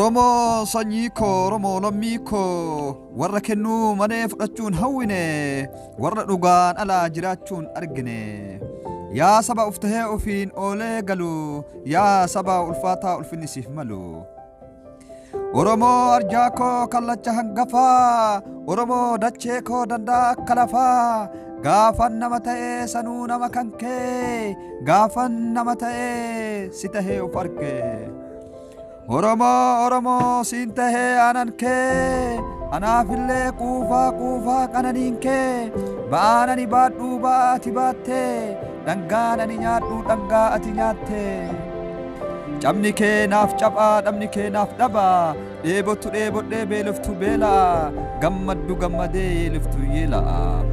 Oromoo sanyii koo, Oromoo lammii koo, warra kennuu malee fudhachuun hawwine, warra dhugaan alaa jiraachuun argine. Yaa saba uf tahee ofiin oolee galu, yaa saba ulfaataa ulfinni siif malu. Oromoo arjaa koo kallacha hangafaa, Oromoo dachee koo danda'a akka lafaa, gaafan nama ta'ee sanuu nama kan kee, gaafan nama ta'ee si tahee of arge. Oromoo Oromoo siin tahee anan kee, anaafillee quufaa quufaa qananiin kee, ba'aan ani baadhuu ba'aa ati baattee, dhangaan ani nyaadhuu dhangaa ati nyaattee. Cabni kee naaf cabaa, dhabni kee naaf dhabaa, dheebottu dheebodhee beeloftu beelaa, gammaddu gammadee yeeliftu yeelaa.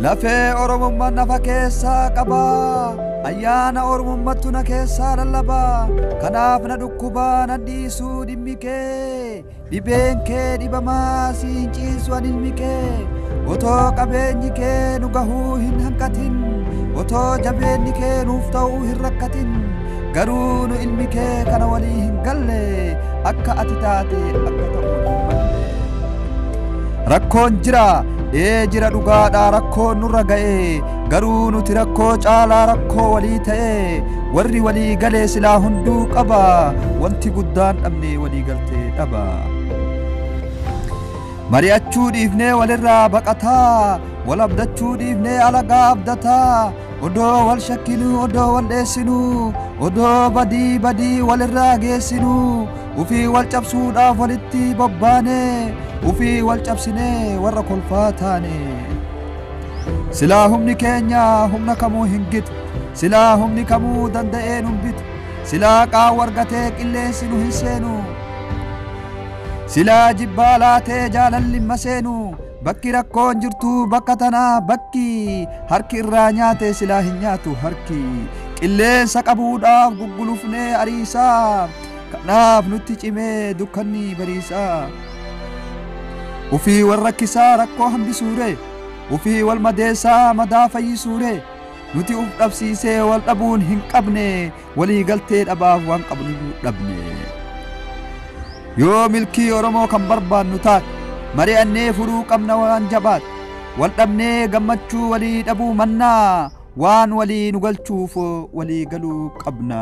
Lafee Oromummaa nafa keessaa qabaa, ayyaana Oromummaatu na keessaa lallabaa, kanaaf na dhukkubaa nan dhiisuu dhimmi kee, dhibeen kee dhibamaa si hin ciisu an ilmi kee, otoo qabeenyi kee nu gahuu hin hanqatin, otoo jabeenyi kee nuuf ta'uu hin rakkatin, garuu nu ilmi kee kana walii hin galle, akka ati taate akka ta'uu hin malle. Rakkoon jira, ee jira dhugaadhaa rakkoon nurra ga'e, garuu nuti rakkoo caalaa rakkoo walii ta'e, warri walii galee silaa hunduu qaba, wanti guddaan dhabne walii galtee dhaba. Mari'achuu dhiifnee walirraa baqataa, wal abdachuu dhiifnee alagaa abdataa, odoo wal shakkinuu, odoo wal dheessinuu, odoo badii badii walirraa geessinuu, ufii wal cabsuudhaaf walitti bobbaanee, ufii wal cabsinee warra kolfaa taane. Silaa humni keenya humna kamuu hin gitu, silaa humni kamuu danda'ee nun bitu, silaa qaawwa argatee qilleensi nu hin seenu. Silaa jibbaa laatee jaalalli hin maseenu, bakki rakkoon jirtu bakka tanaa bakki, harki irraa nyaate silaa hin nyaatu harki. Qilleensa qabuudhaaf guggulufnee ariisaa, kanaaf nutti cimee dukkanni bariisaa. Ufii wal rakkisaa rakkoo hambisuure, ufii wal madeessaa madaa fayyisuure, nuti uf dhabsiisee wal dhabuun hin qabne, walii galtee dhabaaf waan qabnu dhabne. Yoo milkii Oromoo kan barbaannu taate, mari'annee furuu qabna waan jabaate, wal dhabnee gammachuu walii dhabuu mannaa, waan walii nu galchuuf walii galuu qabna.